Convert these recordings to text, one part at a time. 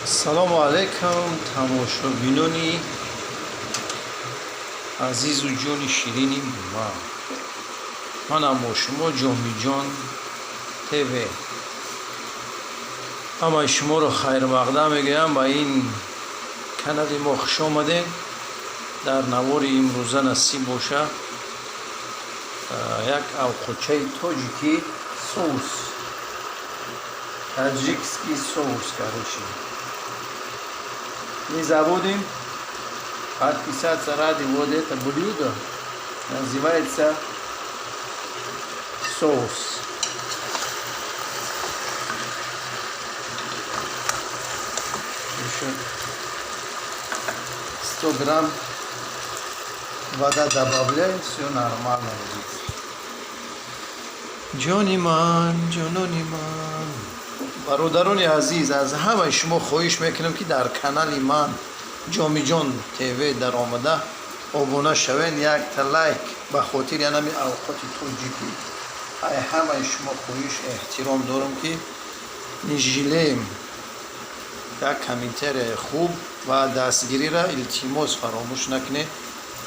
Ассалому алайкум, тамошобинони азизу ҷони ширини ман. Манам бо шумо Ҷомиҷон ТВ. Ҳамаи шуморо хайрмақдам мегӯям, ба ин канали мо хуш омадед. Дар навори имрӯза, насиб боша, як авқотчаи тоҷикӣ, соус, таджикский соус, короче. Не забудем подписаться ради вот это блюдо. Называется соус. Еще 100 грамм вода добавляем, все нормально будет. Ҷони ман, ҷонони ман, бародарони азиз, аз ҳамаи шумо хоҳиш мекунам, ки дар канали ман Ҷомиҷон ТВ даромада обуна шавед, якта лайк ба хотири анами авқоти тоҷикӣ. Ай ҳамаи шумо хоҳиш, эҳтиром дорам, ки не жалеем, як комментарияи хуб ва дастгириро, илтимос, фаромӯш накунед,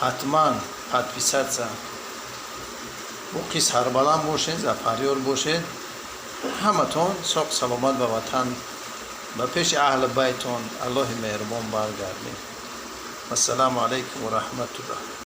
ҳатман подписаться. Боқӣ сарбаланд бошед, зафарёр бошед, ҳаматон соқ саломат ба ватан, ба пеши аҳли байтон Аллоҳи меҳрубон баргардед. Ассалому алайкум ва раҳматуллоҳ.